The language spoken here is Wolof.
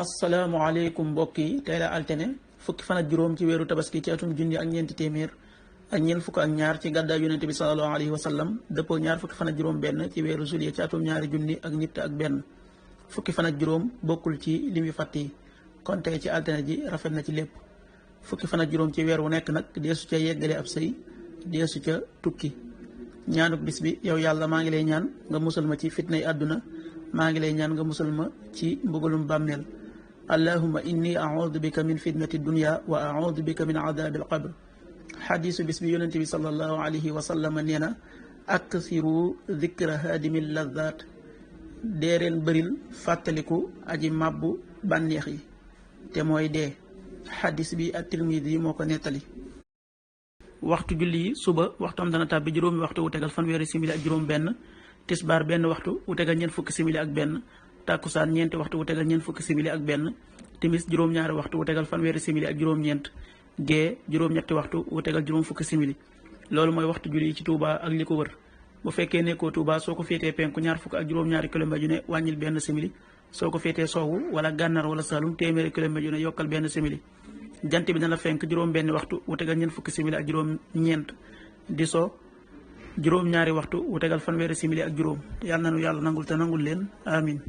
asalaamaaleykum mbokk yi tey la altine fukki fan ak juróom ci weeru tabaski ci atum junni ak ñeenti téeméer ak ñeent fukk ak ñaar ci gàddaay yonente bi sallallahu alayhi wa sallam dëppoo ñaar fukki fan ak juróom benn ci weeru juillet ci atum ñaari junni ak nit ak benn fukki fan ak juróom bokkul ci lim yu fàtt yi kon tey ci altine ji rafet na ci lépp fukki fan ak juróom ci weer wu nekk nag deesu ca yeggale ab sëy deesu ca tukki ñaanuk bis bi yow yàlla maa ngi lay ñaan nga musal ma ci fitnay àdduna maa ngi lay ñaan nga musal ma ci mbugalum bàmmeel allahumma inni audu bika min fitnati dunya wa audu bika min adabil qabr xadiisu bis bi yonente bi sallallahu alayhi wa sallam nee na aksiru dikra haadimi lazat deereen bëril fàttaliku aji màbbu bànneex yi te mooy dee xadis bi at-Tirmidi moo ko nettali. waxtu julli yi suba waxtoom dana tàbbi juróomi waxtu wu tegal fanweeri simili ak juróom benn tisbaar benn waxtu wu tegal ñeent fukki simili ak benn tàkkusaan ñeenti waxtu wu tegal ñeent fukki simili ak benn timis juróom-ñaari waxtu wu tegal fanweeri simili ak juróom-ñeent gee juróom-ñetti waxtu wu tegal juróom fukki simili loolu mooy waxtu julli yi ci Touba ak li ko wër bu fekkee nekkoo Touba soo ko féetee penku ñaar fukk ak juróom-ñaari kilomètre yu ne wàññil benn simili soo ko féetee sowwu wala gànnaar wala Saalum téeméeri kilomètre yu ne yokkal benn simili jant bi dana fenk juróom benn waxtu wu tegal ñeent fukki simili ak juróom ñeent di so juróom ñaari waxtu wu tegal fanweeri simili ak juróom yàlla nanu yàlla nangul te nangul leen amin